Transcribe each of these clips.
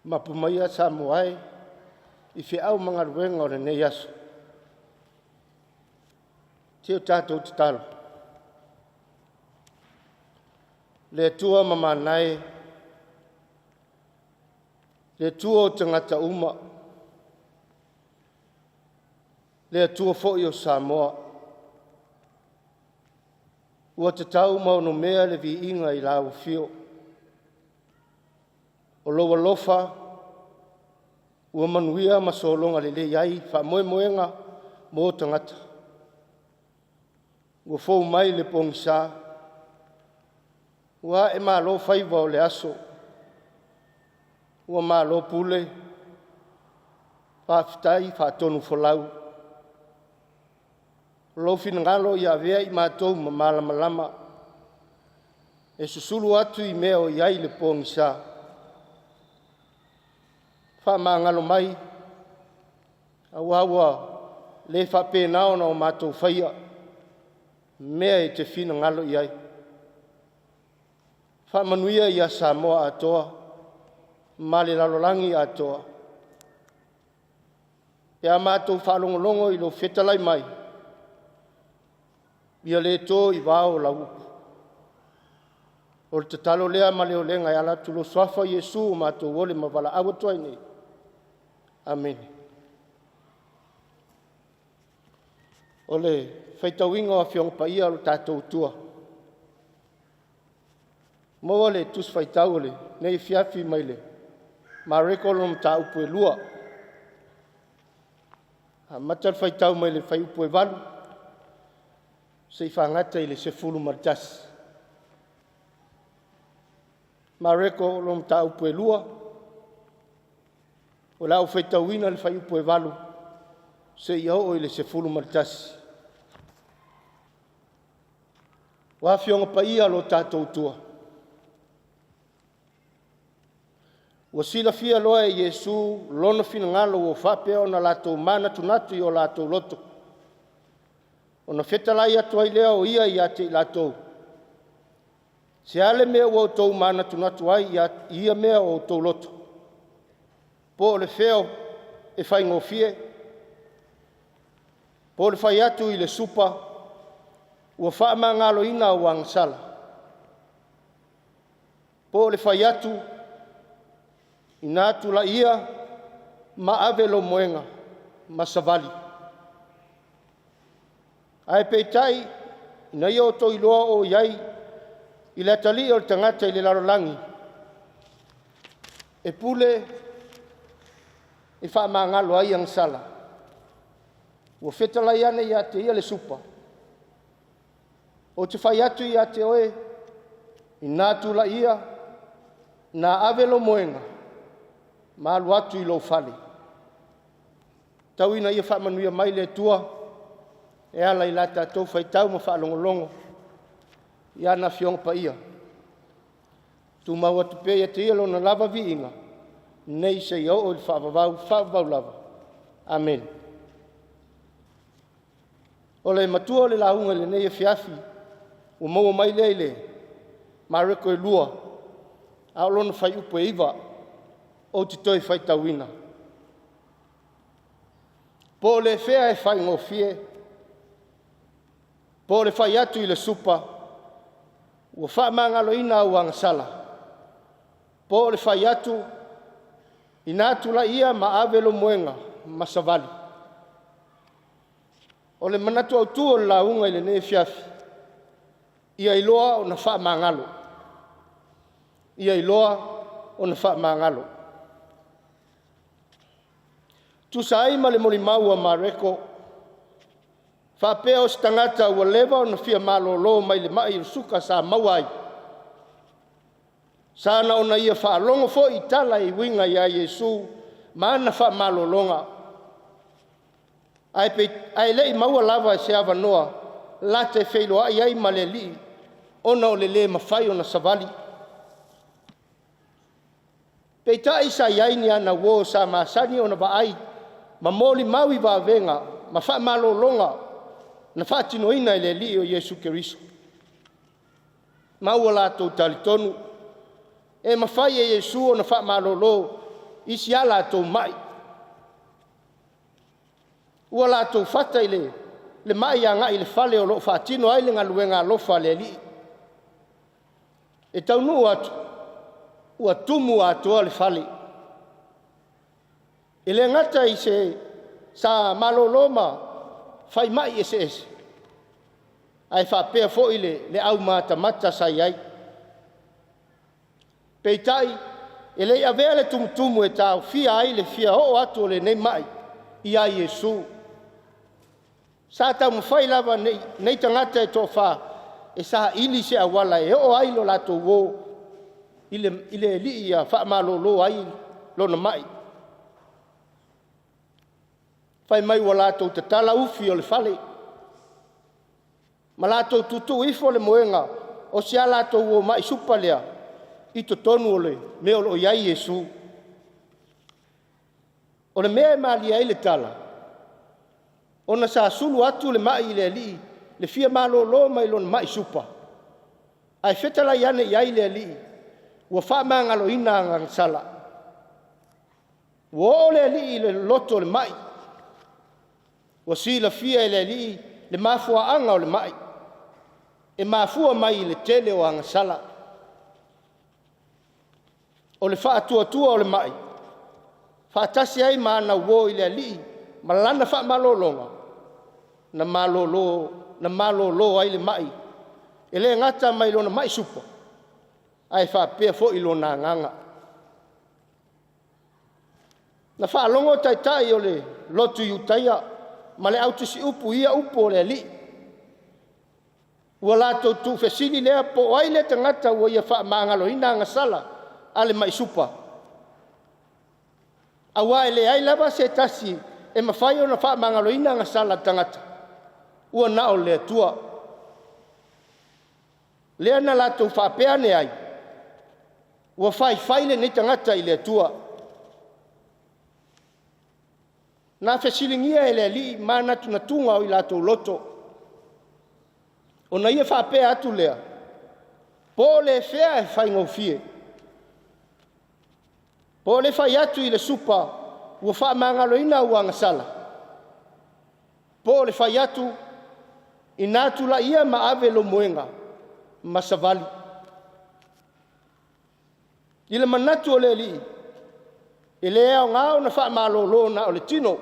Mapu maia Samoa e i feau ma galuega o lenei aso. Se i o tatou tatalo. Le Atua mamana e, le Atua o tagata uma, le Atua foi o Samoa, ua tatau ma onomea le viiga i lau afio. O lou alofa ua manuia ma sologa lelei ai faamoemoega mo tagata. Ua fou mai le pogisa, ua aemalo faiva o le aso, ua malo pule, faafetai faatonufolau. O lou finagalo ia avea i matou ma malamalama e susulu atu i mea o i ai le pogisa. Faamagalo mai, aua ua le faapena ona o matou faia mea e te finagalo i ai. Faamanuia ia Samoa atoa ma le lalolagi atoa. Pe a matou faalogologo i lou fetalai mai, ia le to i vao lau upu. O le tatalo lea ma le olega e ala atu i lou suafa Iesu ua matou ole ma valaau atu ai nei. Amene. O le faitauina o Afioga Paia a lo tatou Atua. Maua le tusi faitau o lenei afiafi mai le Mareko lona mataupu e 2. Amata le faitau mai le fuaiupu e 8 seia fagata i le 11. Mareko lona mataupu e 2, o le a ou faitauina le fuaiupu e 8 seia oo i le 11. O Afioga Paia a lo tatou Atua, ua silafia loa e Iesu lona finagalo ua faapea ona latou manatunatu i o latou loto, ona fetalai atu ai lea o ia ia te i latou, Se a le mea ua outou manatunatu ai i ia mea o outou loto? Po o le fea e faigofie, po o le fai atu i le supa, ua faamagaloina au agasala, po o le fai atu, ina tulai ia ma ave lou moega ma savali. Ae peitai, ina ia outou iloa o i ai i le atalii o le tagata i le lalolagi e pule e faamagalo ai agasala. Ua fetalai ane ia te ia le supa, ou te fai atu ia te oe, ina tulai ia, na ave lou moega ma alu atu i lou fale. Tau ina ia faamanuia mai le Atua e ala i la tatou faitau ma faalogologo i ana Afioga Paia. Tumau atu pea ia te ia lona lava viiga, nei seia oo i le faavavau, faavavau lava. Amene. O le matua o le lauga i lenei afiafi, ua maua mai lea i le Mareko e 2, a o lona fuaiupu e 9, ou te toe faitauina. Po o le fea e faigofie, po o le fai atu i le supa, ua faamagaloina au agasala, po o le fai atu, ina tulai ia ma ave lou moega ma savali. O le manatu autu o le lauga i lenei afiafi, ia iloa ona faamagalo. Ia iloa ona faamagalo. Tusa ai ma le molimau a Mareko, faapea o se tagata ua leva ona fia malolo mai le mai o le suka sa maua ai, sa na ona ia faalogo foi i tala e uiga ia Iesu ma ana faamalologa, ae le i maua lava se avanoa lata feiloai ai ma le Alii ona o le le mafai ona savali. Peitai sa i ai ni ana uo sa masani ona vaai ma molimau i vavega ma faamalologa na faatinoina e le Alii o Iesu Keriso, ma ua latou talitonu e mafai e Iesu ona faamalolo i si a latou mai. Ua latou fata i le mai agai i le fale o lo o faatino ai le galuega alofa a le Alii. E taunuu atu ua tumu atoa le fale. E le gata i se sa malolo ma faimai eseese, ae faapea foi le aumatamata sa i ai. Peitai, e le i avea le tumutumu e taofia ai le fia oo atu o lenei mai ia Iesu. Sa taumafai lava nei tagata e toafa e saili se auala e oo ai lo latou uo i le Alii ia faamalolo ai lona mai. Fai mai ua latou tatala ufi o le fale ma latou tuutuu ifo le moega o si a latou uo mai supa lea i totonu o le mea o lo o i ai Iesu. O le mea e malie ai le tala, ona sa sulu atu le mai i le Alii le fia malolo mai lona mai supa, ae fetalai ane i ai le Alii ua faamagaloina ana sala. Ua oo le Alii i le loloto o le mai, ua silafia e le Alii le mafuaaga o le mai, e mafua mai i le tele o agasala. O le faatuatua o le mai faatasi ai ma ana uo i le Alii ma lana faamalologa, na malolo ai le mai, e le gata mai lona mai supa, ae faapea foi lona agaga. Na faalogo Taitai o le lotu Iutaia ma le au tusiupu i ia upu o le Alii, ua latou tuufesili lea po o ai lea tagata ua ia faamagaloina agasala a le mai supa, aua e leai lava se tasi e mafai ona faamagaloina agasala a le tagata, ua na o le Atua. Lea na latou faapea ane ai, ua faifai lenei tagata i le Atua. Na fesiligia e le Alii manatunatuga o latou loto, ona ia faapea atu lea, po o le fea e faigofie, po o le fai atu i le supa ua faamagaloina au agasala, po o le fai atu, ina tulai ia ma ave lou moega ma savali. I le manatu o le Alii, e le aoga ona faamalolo na o le tino,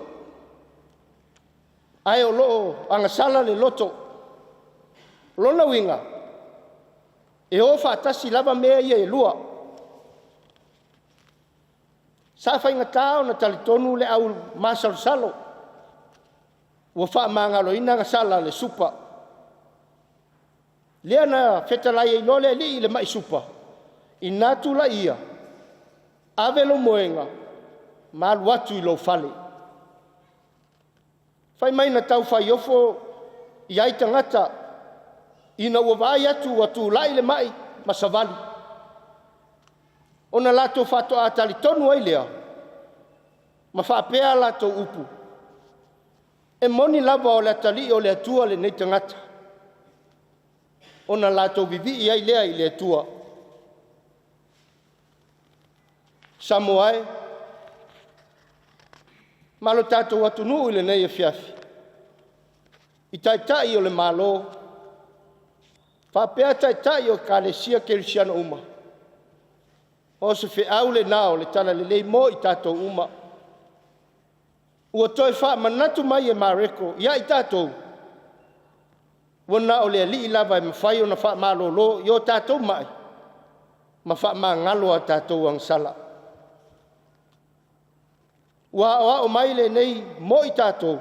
ae o lo o agasala le loto. O lona uiga, e o faatasi lava mea ia e lua. Sa faigata ona talitonu le au masalosalo ua faamagaloina agasala a le supa. Lea na fetalai ai loa le Alii i le mai supa, ina tulai ia, ave lou moega ma alu atu i lou fale. Fai mai na tau faiofo i ai tagata ina ua vaai atu ua tulai le mai ma savali, ona latou faatoa talitonu ai lea ma faapea a latou upu, e moni lava o le atalii o le Atua lenei tagata, ona latou vivii ai lea i le Atua. Samoa e, ma lo tatou atunuu i lenei afiafi, i Taitai o le Malo faapea Taitai o Ekalesia Kerisiano uma, o se feau lena o le Talalelei mo i tatou uma, ua toe faamanatu mai e Mareko ia i tatou, ua na o le Alii lava e mafai ona faamalolo i o tatou mai ma faamagalo a tatou agasala. Ua aoao mai lenei mo i tatou,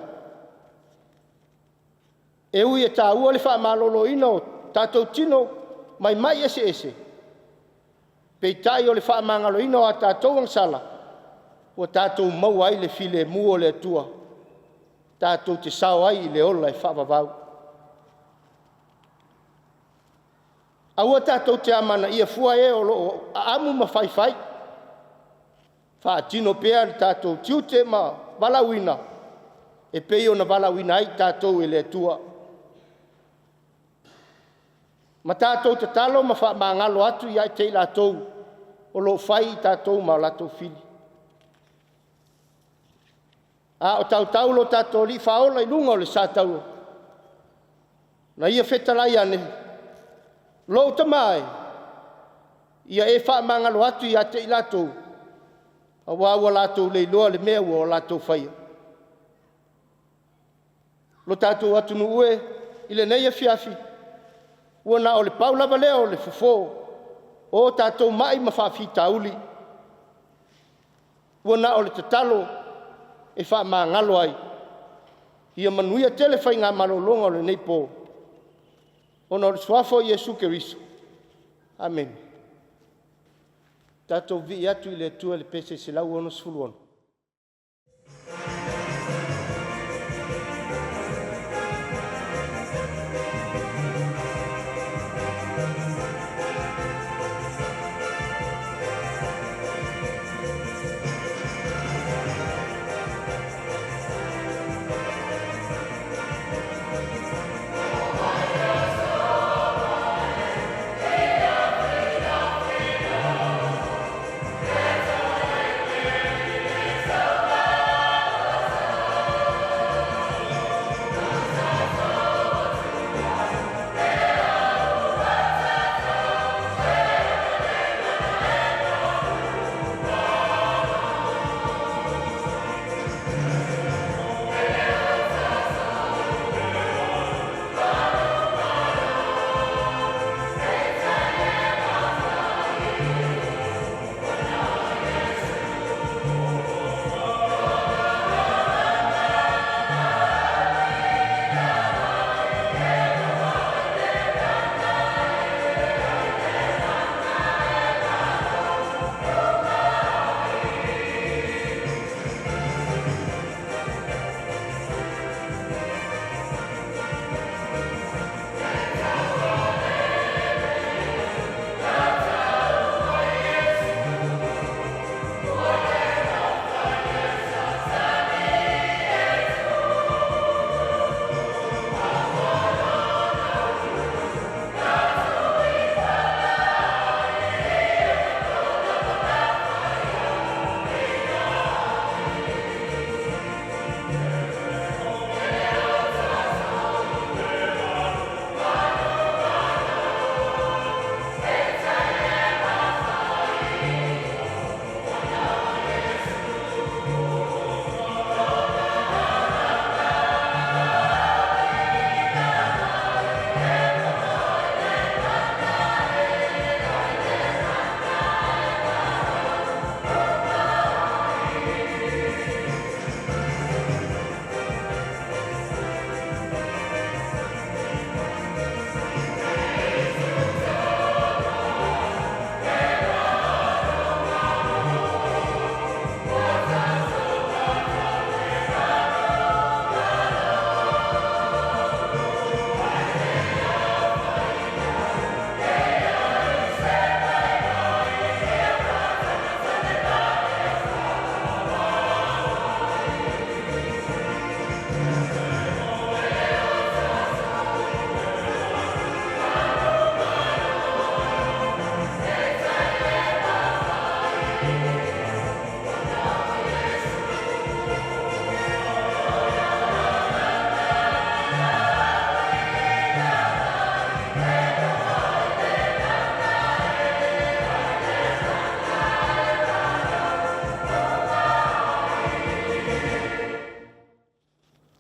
e ui e taua le faamaloloina o tatou tino mai mai eseese, peitai o le faamagaloina o a tatou agasala, ua tatou maua ai le filemu o le Atua, tatou te sao ai i le ola e faavavau. Aua tatou te amanaia fua e o lo o aaamu ma faifai, faatino pea le tatou tiute ma valaauina e pei ona valaauina ai tatou e le Atua. Ma tatou tatalo ma faamagalo atu ia te i latou o lo o fai i tatou ma latou fili. A o tautau lo tatou Alii Faaola i luga o le sa taua, na ia fetalai ane, “Lou Tama e, ia e faamagalo atu ia te i latou, aua ua latou le iloa le mea ua latou faia.” Lo tatou atunuu e, i lenei afiafi, ua na o le pau lava lea o le fofo o tatou mai ma faafitauli, ua na o le tatalo e faamagalo ai. Ia manuia tele faiga malologa o lenei po ona o le suafa o Iesu Keriso. Amene. Tatou vivii atu i le Atua i le pese 166.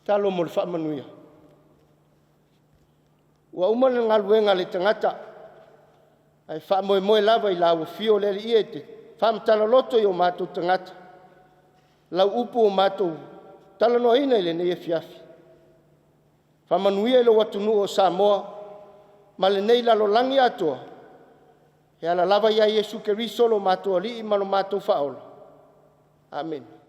Talo mo le faamanuia. Ua uma le galuega a le tagata, ae faamoemoe lava i lau afio le Alii e te faamatala loto i o matou tagata, lau upu ua matou talanoaina i lenei afiafi. Faamanuia i lou atunuu o Samoa ma lenei lalolagi atoa, e ala lava ia Iesu Keriso lo matou Alii ma lo matou Faaola. Amene.